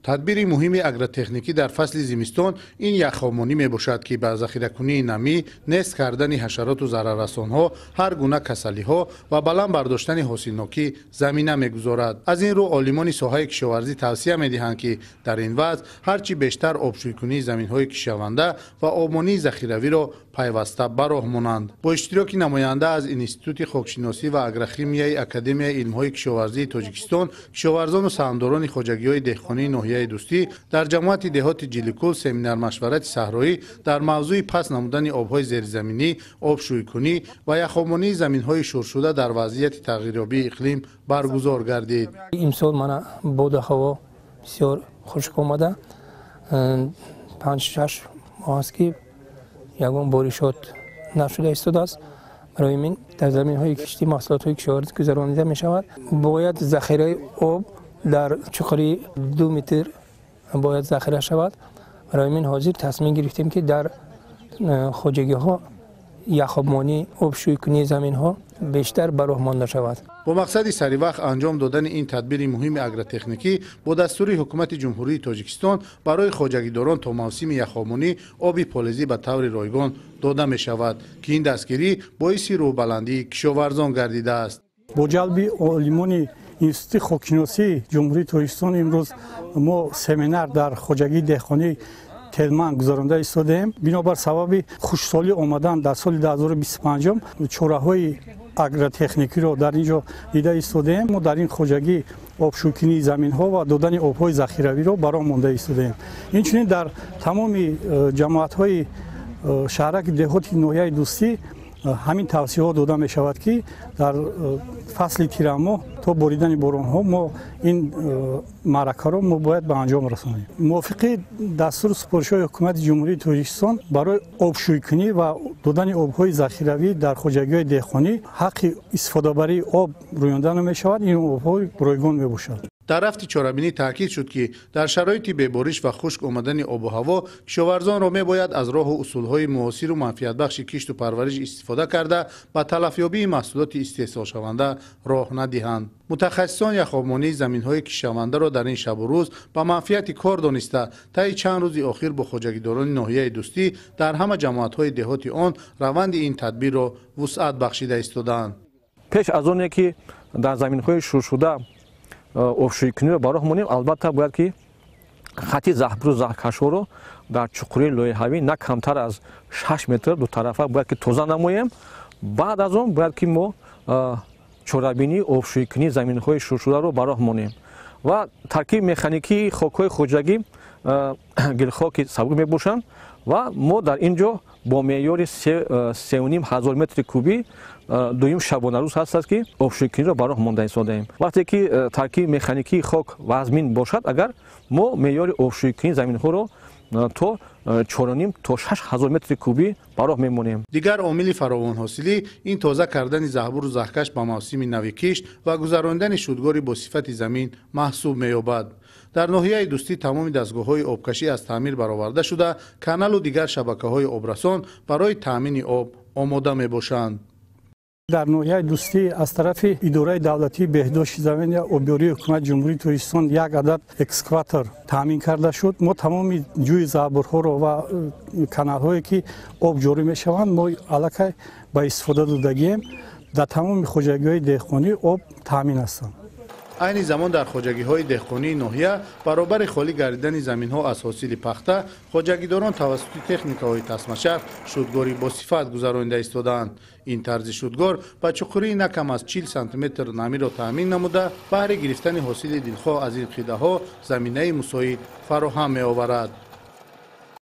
Тадбири муҳими агротехникӣ дар фасли зимистон ин яхобмонӣ мебошад, ки ба захиракунии намӣ, нест кардани ҳашароту зараррасонҳо, ҳар гуна касалиҳо ва баланд бардоштани ҳосилнокӣ замина мегузорад. Аз ин рӯ олимони соҳаи кишоварзӣ тавсия медиҳанд, ки дар ин вазъ ҳарчи бештар обшӯйкунии заминҳои кишаванда ва обмонии захиравиро пайваста ба роҳ монанд. Бо иштироки намоянда аз Институти хокшиносӣ ва агрохимияи Академияи илмҳои кишоварзии Тоҷикистон, кишоварзону саҳмдорони хоҷагиҳои деҳқонии ноҳияи Дӯстӣ дар ҷамоати деҳоти Ҷиликул семинар-машварати саҳроӣ дар мавзӯи паст намудани обҳои зеризаминӣ, обшӯйкунӣ ва яхобмонии заминҳои шуршуда дар вазъияти тағйирёбии иқлим баргузор гардид. Имсол мана боду ҳаво бисёр хушк омада, 5-6 моҳ аст, ки ягон боришот нашуда истодааст. Барои ин дар заминҳои киштӣ маҳсулотҳои кишоварзӣ гузаронида мешавад. Бояд захираи об дар чуқурии 2 метр бояд захира шавад. Барои ин ҳозир тасмим гирифтем, ки дар хоҷагиҳо яхобмонӣ, обшӯйкунии заминҳо бештар ба роҳ монда шавад. Бо мақсади саривақт анҷом додани ин тадбири муҳими агротехникӣ бо дастури Ҳукумати Ҷумҳурии Тоҷикистон барои хоҷагидорон то мавсими яхобмонӣ оби полезӣ ба таври ройгон дода мешавад, ки ин дастгирӣ боиси рӯҳбаландии кишоварзон гардидааст. Бо ҷалби олимони Институти хокшиносии Ҷумҳурии Тоҷикистон имрӯз мо семинар дар хоҷагии деҳқонии Телман гузаронда истодаем. Бинобар сабаби хушксолӣ омадан дар соли 2025 чораҳои агротехникиро дар ин ҷо дида истодаем. Мо дар ин хоҷагӣ обшӯйкунии заминҳо ва додани обҳои захиравиро ба роҳ монда истодаем. Инчунин дар тамоми ҷамоатҳои шаҳраки деҳоти ноҳияи Дӯстӣ ҳамин тавсияҳо дода мешавад, ки дар фасли тирамоҳ то боридани боронҳо мо ин маъракаро мо бояд ба анҷом расонем. Мувофиқи дастуру супоришҳои Ҳукумати Ҷумҳурии Тоҷикистон барои обшӯйкунӣ ва додани обҳои захиравӣ дар хоҷагиҳои деҳқонӣ ҳаққи истифодабарии об рӯёнда намешавад, ин обҳо ройгон мебошад. Дар рафти чорабинӣ таъкид шуд, ки дар шароити бебориш ва хушк омадани обу ҳаво кишоварзонро мебояд аз роҳу усулҳои муосиру манфиатбахши кишту парвариш истифода карда, ба талафёбии маҳсулоти истеҳсолшаванда роҳ надиҳанд. Мутахассисон яхобмонии заминҳои кишавандаро дар ин шабу рӯз ба манфиати кор дониста, таи чанд рӯзи охир бо хоҷагидорони ноҳияи Дӯстӣ дар ҳама ҷамоатҳои деҳоти он раванди ин тадбирро вусъат бахшида истодаанд. Пеш аз оне ки дар заминҳои шуршуда обшӯйкуниро ба роҳ монем, албатта бояд ки хати заҳбуру заҳкашҳоро дар чуқурии лоиҳавӣ на камтар аз 6 метр дутарафа бояд ки тоза намоем. Баъд аз он бояд ки мо чорабинии обшӯйкунии заминҳои шуршударо ба роҳ монем ва таркиби механикии хокҳои хоҷагӣ гилхоки сабук мебошанд ва мо дар ин ҷо бо меъёри 3,5 ҳазор метри кубӣ дуюм шабонарӯз ҳаст, ки обшӯйкуниро ба роҳ монда истодаем. Вақте ки таркиби механикии хок вазмин бошад, агар мо меъёри обшӯйкунии заминҳоро то 4,5 то 6 ҳазор метри кубӣ ба роҳ мемонем. Дигар омили фаровонҳосилӣ ин тоза кардани заҳбуру заҳкаш ба мавсими нави кишт ва гузарондани шудгори бо сифати замин маҳсуб меёбад. Дар ноҳияи Дӯстӣ тамоми дастгоҳҳои обкашӣ аз таъмир бароварда шуда, каналу дигар шабакаҳои обрасон барои таъмини об омода мебошанд. Дар ноҳияи Дӯстӣ аз тарафи Идораи давлатии беҳдошти замин ва обёрии Ҳукумати Ҷумҳурии Тоҷикистон як адад экскаватор таъмин карда шуд. Мо тамоми ҷӯи заҳбурҳоро ва каналҳое, ки об ҷорӣ мешаванд, мо аллакай ба истифода додагием. Дар тамоми хоҷагиҳои деҳқонӣ об таъмин ҳастанд. Айни замон дар хоҷагиҳои деҳқонии ноҳия баробари холӣ гардидани заминҳо аз ҳосили пахта, хоҷагидорон тавассути техникаҳои тасмачарх шудгори босифат гузаронида истодаанд. Ин тарзи шудгор ба чуқурии на кам аз 40 сантиметр намиро таъмин намуда, баҳри гирифтани ҳосили дилхоҳ аз ин қидаҳо заминаи мусоид фароҳам меоварад.